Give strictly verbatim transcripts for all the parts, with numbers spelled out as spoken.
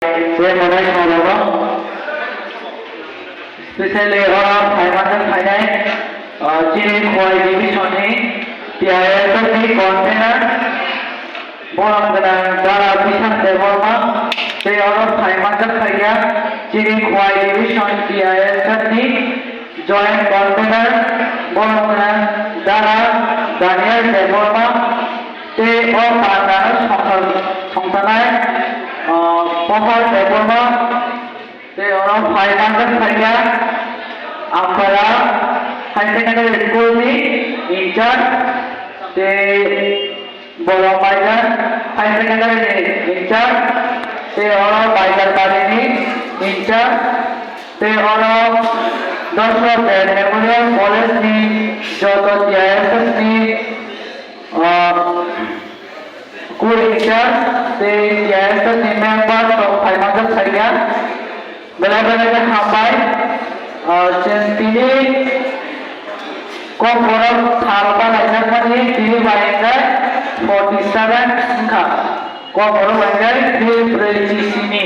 Je manai sorogo, specially oro phaimani phainai, ah, chini Khowai division ni T I S F ni convener, borom gwnang Dara Bishan Debbarma, tei oro phaimanjak phaikha chini Khowai division T I S F ni joint convener, borom gwnang Dara Daniel Debbarma, tei o panda songthar-, songthanai, ah, Pohar Debbarma, tei oro phaimanjak phaikha Ampara Higher Secondary School ni in charge, tei Bolong Baizar Higher Secondary ni in charge, tei oro Baizar Bari ni in charge, tei oro Dosra Memorial College ni joto T I S F ni, ah, Kuri teacher, tei T I S F ni member rok phaimajak phaikha. Belai belai khe hambai. Ah, chwng tini Kokborok sal palaijak mani tini bai wngkha forty seven wngkha. Kokborok bai wngkha three brwi chisini.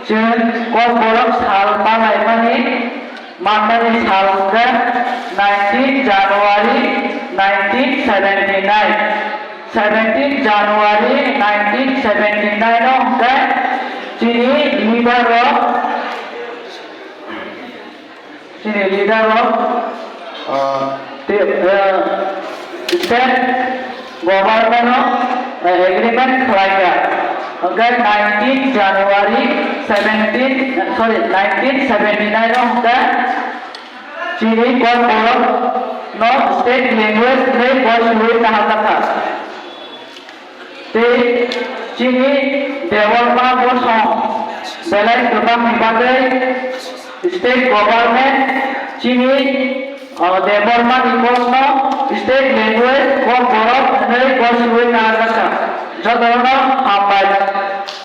Chwng Kokborok sal palaimani Manmani sal hwnkhe nineteen January nineteen seventy nine. Seventeen January nineteen seventy nine o hwnkhe chini leader rok, chini leader rok, ah, te-, ah, state government o, eh, agreement khlaikha. Hwnkhe nineteen January seventeen, sorry, nineteen seventy nine o hwnkhe chini Kokborok no state language hwnwi goswi naharjakha. Tei chini Debbarma bosong belai kwbangni bagwi state government chini O Debbarma ni kokno state language Kokborok hwnwi gosiwi naharjakha. Jotono hambai.